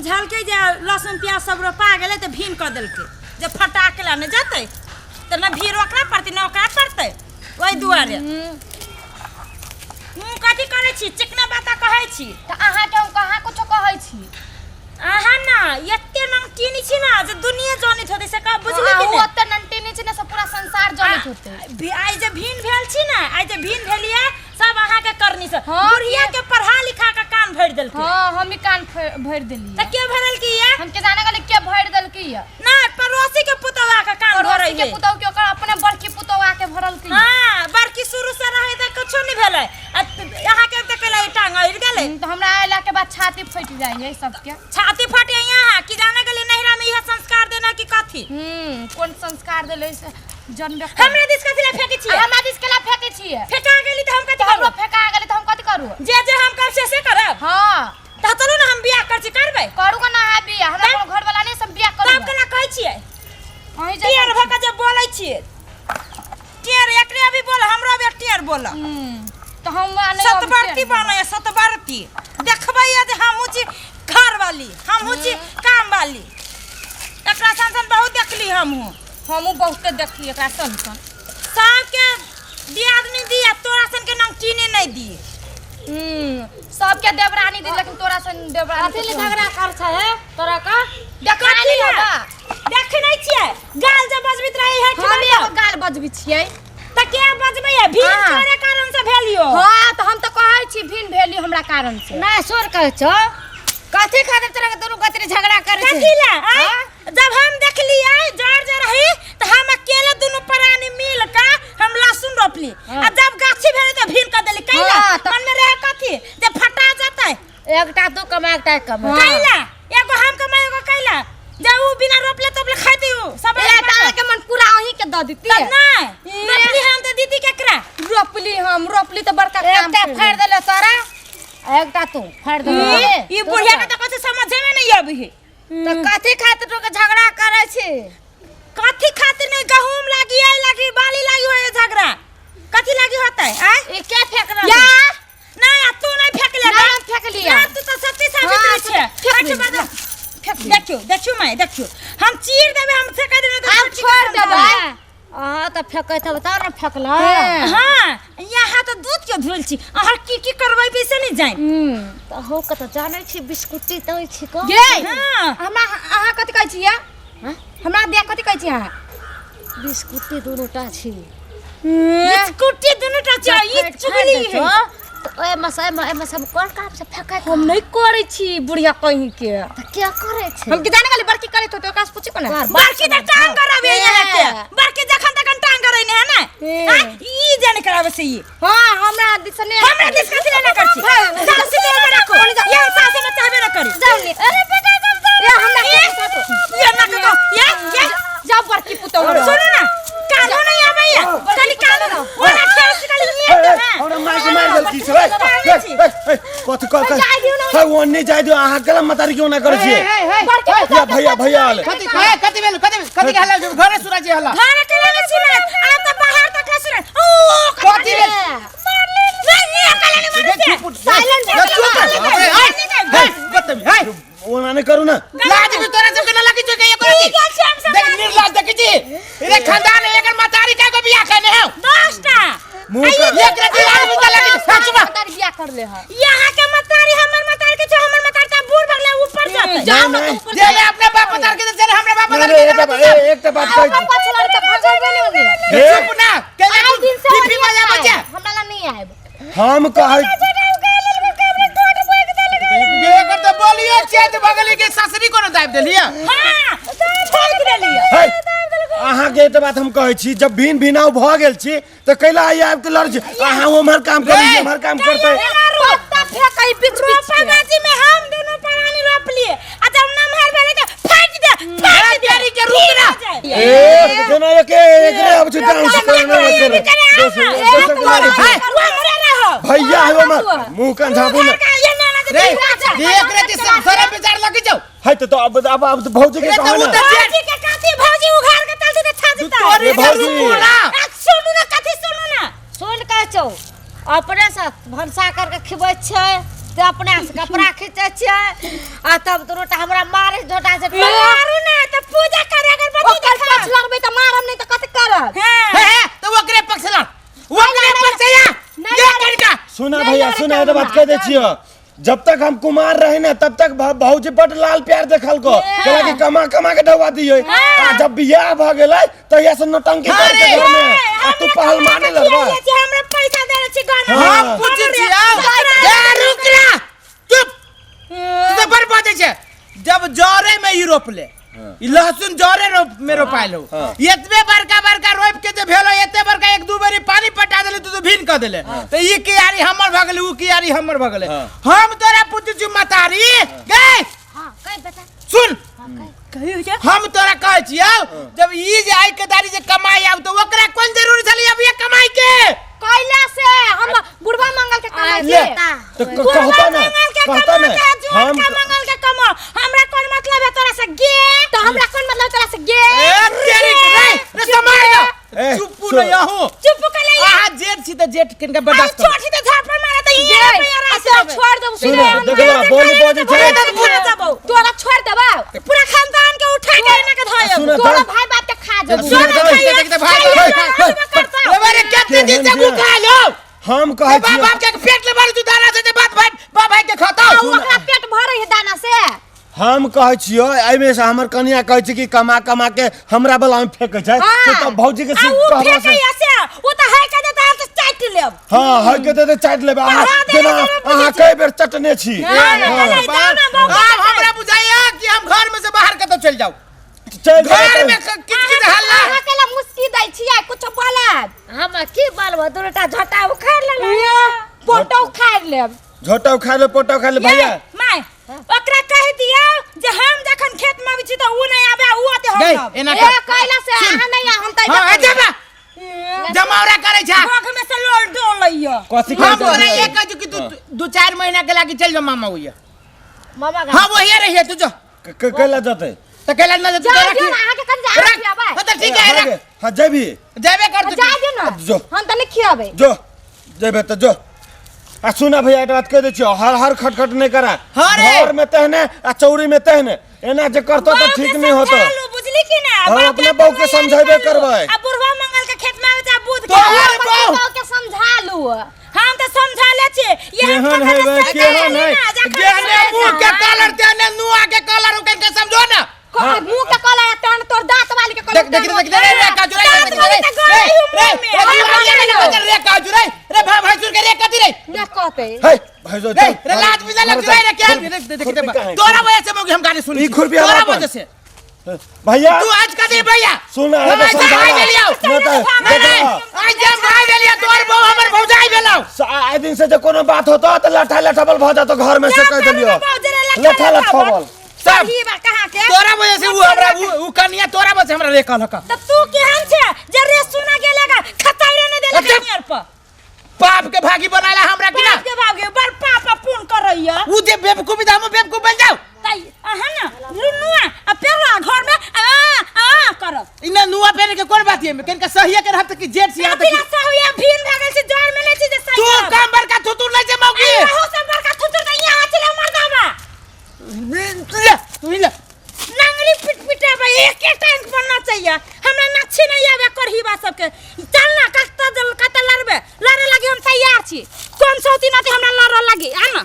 बुझलकै जे लहसुन प्याज सब रोपा गेलै तऽ भीन कऽ देलकै जे फटा के लाने जेतै तऽ ने भीड़ ओकरा पड़तै ने ओकरा पड़तै। ओहि दुआरे मुँह कथी करै छी, चिकना बाता कहै छी। तऽ अहाँके हम कहाँ कुछो कहै छी? अहाँ ना एते नमकीन छी ना जे दुनिया जानैत होतै से कह, बुझली कि अहूँ नहि? ओते नमकीन छी ने से पूरा संसार जानैत होतै। आइ जे भिन भेल छी ने, आइ जे भिन भेलियै सब अहाँके करनी से। हाँ, बुढ़िया के पढ़ा लिखा के कान भरि देलकै। हाँ, हम ही कान भरि देलियै। तऽ के भरल की ये? हम के जाने गेलै के भरि देलकै ये। नहि, पड़ोसी के पुतौह के कान भरै पड़ोसी के है। पुतौह के ओकर अपने बड़की पुतौह आके भरल की। हाँ, बड़की शुरू से रहे तऽ कुछो नहि भेलै। आ अहाँके तऽ कैला टांग अड़ि गेलै। तऽ हमरा अयला के बाद छाती फटि जाइ है सबके। छाती फटे यहाँ की जाने गेलै नहिरा में इहे संस्कार देना कि कथी? कोन संस्कार देलै से जानबे कर। हमरा दिस कथी ला फेकै छियै? हमरा दिस केला फेकै छियै? फेका गेली तऽ हम कथी हमरो करू? फेका गेलै तऽ हम कथी करू? जे जे हम करब से से करब। हाँ। तऽ चलू ने हम बियाह कर छी, करबै? करू को ना अहाँ बियाह, हमरा तब? कोनो घर वाला नहीं सब बियाह करू। तब केना कहै छियै? अहीं जे टेर भऽ के जे बोलै छियै। टेर एकरे अभी बोल, हमरो अभी टेर बोल। तऽ हम नहि सतबरती बनै, सतबरती देखबै जे हमहूँ छी घर वाली, हमहूँ छी काम वाली। एकरा सन सन बहुत देखली हमहूँ। हमहूँ बहुते देखली एकरा सन सन। सबके दियादनी दी आ तोरा सन के नाम चीनी नहीं दी। सबके देवरानी दी लेकिन तोरा सन देवरानी कथी ले झगड़ा कर छै हे तोरा का? देखा नहीं होबा। देखे नहीं छियै गाल जे बजबैत रहे है। हम एगो गाल बजबै छियै। तऽ के बजबै है? भीड़ हाँ। तोरे कारण से भेलियो। हाँ, तऽ हम तऽ कहै छी भिन भेली हमरा कारण से। नहि सोर कहै छौ, कथी खातिर तोरा के दुनू गोतरी झगड़ा करै छै? कथी ला आय? जब हम देखलियै जड़ जे रही तऽ हम अकेले दुनू प्राणी मिल के हम लहसुन रोपली। हाँ। आ जब गाछी भेलै तऽ भीन कऽ देली। कैला? हाँ, तऽ मन में रहे कथी जे फटा जेतै। एकटा तू कमा, एकटा कमा। हाँ। कैला एगो हम कमाई एगो कैला जे ऊ बिना रोपले तोपले खाइती ऊ सब। ए, तऽ अहाँके मन पूरा अहीं के दऽ दितियै। तब नहि ई। रोपली हम तऽ दीदी केकरा? रोपली हम, रोपली तऽ बड़का काम एकटा केली। फाड़ि देले तोरा, एकटा तू फाड़ि देले। ई बुढ़िया के तऽ कथी समझे में नहीं आबै है। तऽ कथी खातिर तोके झगड़ा करै छी? कथी खातिर नहीं, गहूम लागी आई लागी बाली लागी होय झगड़ा कथी लागी होतै? आय ई के फेक रहल? या नहीं, तू नहीं फेकले। नहीं, हम फेकलियै। ना, तू तो सती सावित्री हाँ, तू छे। फेक अच्छा, लेली। बात देखियो, देखियो my, देखियो हम चीर देबै, हम फेकै देबै तऽ आब छोटी छोड़ के देबै। समझाबै। अहाँ तऽ फेकैत हेबै तब ने फेकल। हाँ, यहाँ तऽ दूध के धोल छी, अहाँ की की करबै से नहीं जानि। तऽ अहूँ के तऽ जानै छी बिस्कुटी दै छी को। गे, हाँ। हमरा अहाँ कथी कहै छियै? हाँ? हमरा दिया कथी कहै छी अहाँ? बिस्कुटी दुनूटा छी। बिस्कुटी दुनूटा छै, ई फाड़ि चुगली दै है। छौ, तऽ ओहिमे से एहिमे से हम कोन काम से फेकै? हम नहीं करै छी बुढ़िया कहीं के। तऽ के करै छै? हम की जाने गेली बड़की करैत होतै, ओकरा से पूछी कोना। कर, बड़की तऽ टांग कराबे यहाँ के। ए। बड़की जखन तखन टांग करै ने है ने? ए। आँय, ई जाने कराबे से ई। हाँ, हमरा दिस ने हमरा दिस कथी ले ना कर छी? सासु के ओमे राखो। ये हम सासु में चाहबे ना करी। जाउ ने। अरे बेटा, जाउ, जाउ। ए, हमरा ए, ये ना कहो, ये, ये। जाउ बड़की पुतौह। सुनू ना, कानो नहीं आबैया। खाली कानो। ओना खेल से खाली ये हे, तो है। हमरा माय के मारि देलकी से। हे, हे, हे, कथी कह कह हे ओन्ने जाय दियो, अहाँ गलत मतारी क्यों ना करै छियै? या भैया, भैया आले। कथी हे, कथी भेल? कथी कथी के हल्ला? घरे सुनै छी हल्ला। घर अकेले में सुनत, आब तऽ बाहर तक ना सुनत। ओ, कथी भेल? मारले नहीं, नहीं, अकेले नहीं मारै छै। साइलेंट ए, चुप कर। ए, ए, बदतमीज, हे। ओना नहि करू ना। लाज भी तोरा सबके ना लगी छौ के एको रति? की गेल छी हम सब? देख निर्लाज देखै छी। रे खानदान एकर मतारी काय को बियाह केने हौ? 10टा। मुँह कर। एक रति लाज भी ना लगी छौ। चुप। मतारी बियाह कर ले है। यहाँ के मतारी हमर मतारी के छै, हमर मतारी तऽ बूढ़ भऽ गेलै, ऊपर जेतै। जाउ नहीं, ने नहीं। ऊपर। जे ले अपने बाप मतार के जे ले हमरा बाप नहीं, मतार नहीं, के एकटा बात, ए, एकटा बात कहै छी। पाछू लड़का भगेबे नहि होले। हे, चुप ना। के आइ दिन से पीपी बजा बच्चा। हमरा ला नहीं आएब। हम कहै एकर तऽ बोलियो चेत बगली के ससरी कोनो दाबि देलियै। हाँ, ठोक देलियै। हे, अहाँके एकटा बात हम कहै छी, जब भिन भिनाउ भऽ गेल छी तऽ कैला आइ आबि के लड़ छी? अहाँ ओम्हर काम करू, रे, एम्हर काम करतै। पत्ता फेकै बीच बीच रोपा के। गाछी में हम दुनू प्राणी रोपलिए आ जब नमहर भेलै तऽ फाटि दे, फाटि दे। तेरी के रुक ना। ए, जेना एके एकरे आबै छै डांस करने में दोसर दोसर के लागै छै। भैया है ओम्हर मुँह कान झाँपू ने। रे देख रे ते शरम विचार लगी जाओ। है तऽ अब अब अब तऽ भौजी के रे तऽ कहू उ ने। तऽ भौजी के कथी? भौजी उघार के चलती तऽ छा जेतै। तोरी रे के भौजी। रुकू ना। आ, सुनू ना, कथी सुनू ना? सुन कहै छौ, अपने से भनसा करके खिबै छै। ते अपना से कपड़ा खींचै छियै आ तब दुनू टा हमरा मारे झोटा से मारू ना त पूजा करे अगरबत्ती ओकर देखा पक्ष लड़बै त मारम नहीं त कथी करब। हां। हे हे, तो ओकरे पक्ष लड़, ओकरे पक्ष या नहीं ये लड़े। कनिका। सुना नहीं भैया लड़े सुना, के एक बात हमरा। कह दे छियो, जब तक हम कुमार रहे ना तब तक भौजी बड लाल प्यार देखल को कहला कि कमा कमा के ढवा दिए, आ जब बियाह भ गेलै तहिया से नौटंकी कर के घर में आ तू पहलवानी लड़बा। हमरा पैसा दे छी घर में। हाँ। हम पूछै छियौ, ए रुक ना, चुप, तू तो बड़ बाजै छै। जब जरे में ई रोपले, ई लहसुन जरे रोप में रोपायल हो, एतबे बड़का बड़का रोप के जे भेलो, एते बड़का एक दू बेरी पानी पटा देले तो भीन क देले, तो ई कियारी हमर भ गेलै, ऊ कियारी हमर भ गेलै। हाँ। हम तोरा पूछै छियौ मतारी गे, हां कहि बेटा। सुन, कहियो जे हम तोरा कहै छियौ, जब ई जे आइ के दारी जे कमाई आब तो ओकरा कोन जरूरी छलै अब ये कमाई के? कैला से हम बुढ़वा मंगल के कमाई ले, छी। तो कहता ना, मंगल के कहता कमा ना, के जुआन हम के मंगल के कमा, हमरा कोन मतलब है तोरा से गे? तो हमरा कोन मतलब तोरा से गे? ए तेरी रे रे समार जा, ए, चुप सुन। न यहू चुप कर ले। आहा जेठ छी त जेठ किनका बर्दाश्त कर। छोटी तो झापड़ मारा त गे, ये रुपया आ राख तोरा देबै। छोड़ देबौ। सुन, देखला बोली बजै छै। पूरा देबौ तोरा छोड़ देबौ, पूरा खानदान के उठा के एना के धोयब। सुन, तोरा दस- भाई बाप के खा जेबौ। सुन, सुन, दस- खाइए, देख, देख, भाई, खाइए, भाई, खाइए, भाई, करता। रे बारे केते दिन से भूखा लो। हम कहै बाप छियौ बाप के पेट ले बारू तू दाना से जे बाप भाई बाप भाई के खाता। आ ओकरा पेट भरै है दाना से। हम कहै छियौ एहिमे से हमर कनिया कहै छै कि कमा कमा के हमरा बला में फेकै छै, से तऽ भौजी के आ से उ कहबा से फेकै से उ त है के देता त चाट लेब। हां है के दे चाट लेब। अहाँ पढ़ा देने जेना के अहाँ कई बेर चटने छी। हाँ, हाँ। नहीं, दाना बहु आब हमरा बुझाइया कि हम घर में से बाहर कतौ चलि जाउ, चल घर में किच किच हल्ला। अहाँ के ला मुस्की दै छियै कुछ बोलब? हम की बोलबो, दुनू टा झोटा उखाड़ लेलौ, पोटो उखाड़ लेब। झोटा उखाड़ ले, पोटा उखाड़ ले भैया। My ओकरा कह दियौ जे हम जखन खेत में आबै छी त उ नहीं आबे, उ आते हम गई आब। एना ए कर। कैला से अहाँ नहीं आ, हम त हां जमा जमावरा करै छै। बाघ में से लोल डोलैया। कथी हम कहै तोरा छै? ये कहै छियौ कि तू 2-4 महीना के लागी चलि जो मामा ओइया। मामा हां वही रहिए तू जो। कैला जतै? त कैला न जतै जा तो दियौ रखी। ना, अहाँ के कन जा रख। खियाबै। हां त ठीक है, रख। हां जेबी। जेबे कर तू। जा दियौ ना, जो। हम त नहीं खियाबै। जो जेबे त जो। आ सुना भैया एक बात कह दै छियौ, हर हर खटखट नहीं करा। हाँ रे। घर में तहने आ चौरी में तहने, एना जे करतो त ठीक नहीं होतो। बुझली कि ना? हम बाप अपने के बहू के तैयारी समझेबे कर लू। करबै। आ बुढ़वा मंगल के खेत में आबै छै, आ बुध के। तोहर बहू। बहू के समझा लू। हम त समझा ले छी। ये हम केहन है कखन बे, से केहन है? ना, जखन जेने से मुंह के कलर तेने नुआ के कलर ओकर के समझो ना। मुंह के कलर तन तोर दांत वाली के कलर। देख देख देख रे रे काजू रे दांत वाली त गई हूँ मुंह में। रे रे रे काजू रे रे भाई भाई के रे कथी रे ना कहते। हे भाई जो रे रे लाज भी लग रे रे क्या देख देख देख तोरा वजह से मौगी हम गाली सुनी ई खुरपी तोरा हमरा वजह से भैया तू आज का दे भैया सुन हम अरे ऐसा आई गेलियौ ना त नहीं नहीं आज हम आई गेलियौ तोर बहू हमर भौजाई भेलौ। आइ दिन से जे कोनो बात होतो त लठा लठबल भ जातो घर में से कह देलियो लठा लठबल सब सही बा कहाँ के तोरा वजह से उ हमरा उ कनिया तोरा वजह से हमरा रे कहलक। त तू केहन छे जे रे सुना गेलेगा खताइरे नहीं देले अच्छा। कनियर पर। पाप के भागी बनाला हमरा कि ना? पाप के भागी बड़ पाप पुण्य करैया। उ जे बेवकूफी त हम बेवकूफ बन जाऊ। तई अहाँ ना लुनुआ आ पेरला घर में आ आ करब। इना नुआ पेरे के कोन बात ये में कनका सहिया के रहत कि जेठ से आत कि बिना सहुया भीन भागल छै जर में नहीं छै जे सही तू करब। कम बड़का थुतुर नहीं छै मौगी। अहो सब बड़का थुतुर त यहाँ चले मर्दाबा। ले तू ही ले। नंगली पिट पिटाबा एक एक टांग पर ना चाहिए हमरा नक्षी नहीं आवे करहीबा सबके। चल ना कत्ता जल कत्ता लड़बे लड़े लगी हम तैयार छी, कौन सौती ना हमरा लड़े लगी आ ना।